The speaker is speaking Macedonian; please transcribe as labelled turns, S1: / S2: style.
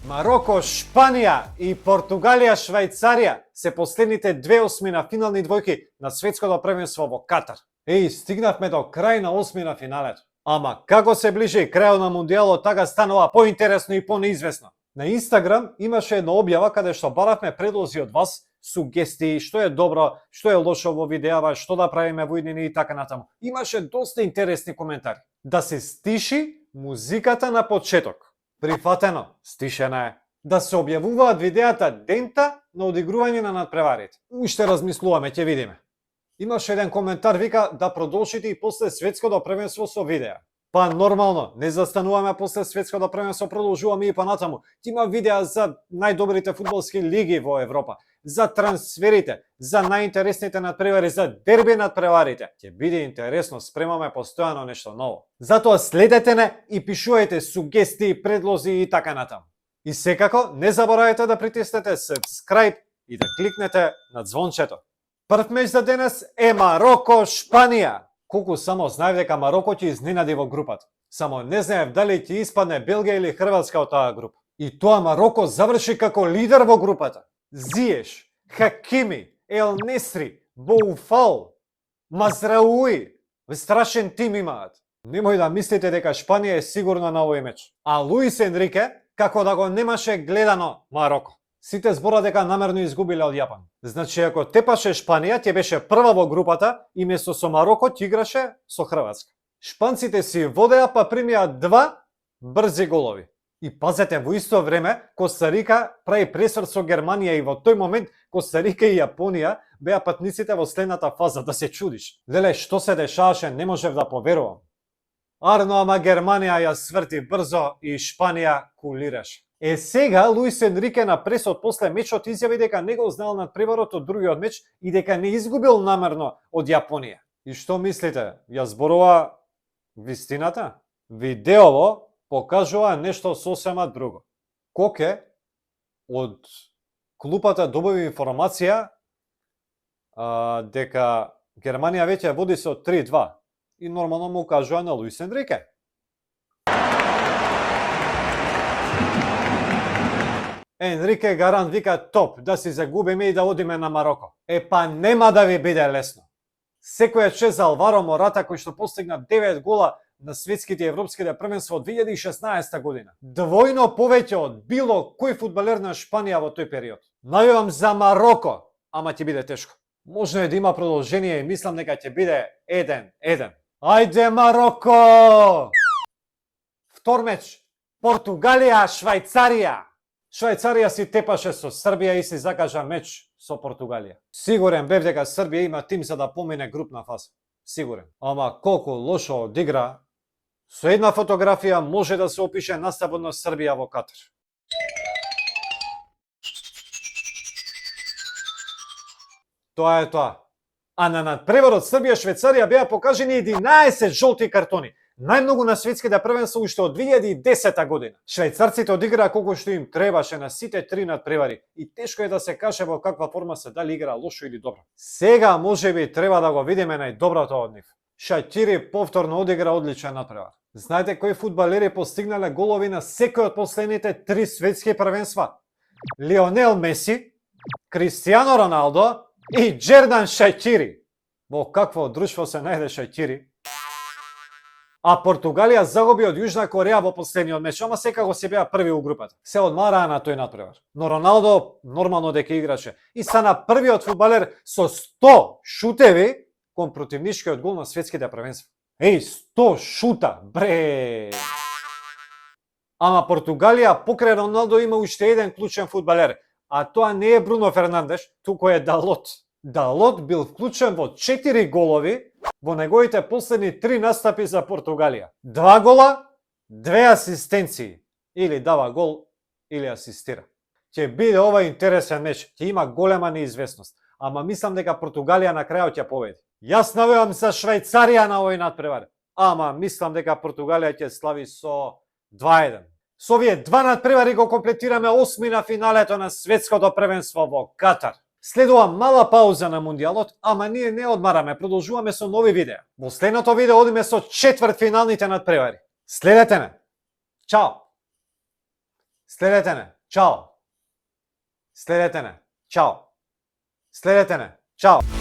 S1: Мароко, Шпанија и Португалија, Швајцарија се последните две осмина финални двојки на светското првенство во Катар. Стигнавме до крај на осмина финалето. Ама како се ближи крајот на мундијалот, така станува поинтересно и понеизвестно. На Инстаграм имаше една објава каде што баравме предлози од вас, сугестии, што е добро, што е лошо во видеава, што да правиме во иднини и така натаму. Имаше доста интересни коментари. Да се стиши музиката на почеток. Прифатено, стишена е. Да се објавуваат видеата дента на одигрување на надпреварите. Уште размислуваме, ќе видиме. Имаше еден коментар, вика да продолжите и после светското првенство со видеа. Па нормално, не застануваме после светското првенство, продолжуваме и понатаму. Има видеа за најдобрите фудбалски лиги во Европа, за трансферите, за најинтересните надпревари, за дерби надпреварите. Ќе биде интересно, спремаме постојано нешто ново. Затоа следете не и пишувајте сугестии, предлози и така натаму. И секако, не заборавајте да притиснете subscribe и да кликнете на звончето. Прв меч за денес е Мароко, Шпанија. Колку само знаев дека Мароко ќе изненади во групата. Само не знаев дали ќе испадне Белгија или Хрватска од таа група. И тоа Мароко заврши како лидер во групата. Зиеш, Хакими, Ел Несри, Боуфал, Мазрауи, страшен тим имаат. Немој да мислите дека Шпанија е сигурна на овој меч. А Луис Енрике, како да го немаше гледано Мароко. Сите збора дека намерно изгубиле од Јапан. Значи, ако тепаше Шпанија, ќе беше прва во групата и место со Мароко ќе играше со Хрватска. Шпанците си водеа, па примија два брзи голови. И пазете, во исто време, Коста Рика прави пресврт со Германија и во тој момент Коста Рика и Јапонија беа патниците во следната фаза, да се чудиш. Леле, што се дешаваше, не можев да поверувам. Арно, ама Германија ја сврти брзо и Шпанија кулираше. Сега Луис Енрике на пресот после мечот изјави дека не го знал надпреварот од другиот меч и дека не изгубил намерно од Јапонија. И што мислите, ја зборува вистината? Видеово покажува нешто сосема друго. Коке од клупата добави информација дека Германија веќе води со 3-2 и нормално му кажува на Луис Енрике. Енрике Гарант вика топ, да си загубиме и да одиме на Мароко. Па нема да ви биде лесно. Секоја чест за Алваро Мората кој што постигна 9 гола на светските и европските првенства од 2016 година. Двојно повеќе од било кој фудбалер на Шпанија во тој период. Навивам за Мароко, ама ќе биде тешко. Можно е да има продолжение и мислам дека ќе биде 1-1. Ајде Мароко! Втор меч. Португалија, Швајцарија. Швајцарија си тепаше со Србија и си закажа меч со Португалија. Сигурен бев дека Србија има тим за да помине групна фаза. Сигурен. Ама колку лошо одигра, со една фотографија може да се опише наставот на Србија во Катар. Тоа е тоа. А на надпреварот Србија-Швајцарија беа покажени 11 жолти картони. Најмногу на светските првенства уште од 2010 година. Швајцарците одиграа колку што им требаше на сите три надпревари и тешко е да се каже во каква форма се, дали игра лошо или добро. Сега можеби треба да го видиме најдоброто од нив. Шакири повторно одигра одличен надпревар. Знаете кои фудбалери постигнале голови на секој од последните три светски првенства? Лионел Меси, Кристијано Роналдо и Джердан Шакири. Во какво друштво се најде Шакири? А Португалија загуби од Јужна Кореја во последниот меч, ама секако се беа први у групата. Се одмараа на тој надпревар. Но Роналдо нормално дека играше и стана првиот фудбалер со 100 шутеви кон противничкиот гол на светските првенства. 100 шута, бре! Ама Португалија покрај Роналдо има уште еден клучен фудбалер, а тоа не е Бруно Фернандеш, туку е Далот. Далот бил вклучен во 4 голови во неговите последни 3 настапи за Португалија. 2 гола, 2 асистенции. Или дава гол, или асистира. Ќе биде ова интересен меч, ќе има голема неизвестност. Ама мислам дека Португалија на крајот ќе победи. Јас навивам за Швајцарија на овој надпревар. Ама мислам дека Португалија ќе слави со 2-1. Со овие два надпревари го комплетираме осмина финалето на светското првенство во Катар. Следува мала пауза на мундијалот, ама ние не одмараме, продолжуваме со нови видеа. Во следното видео одиме со четвртфиналните надпревари. Следете не. Чао. Следете не. Ćao! Следете не! Ćao! Следете не! Ćao!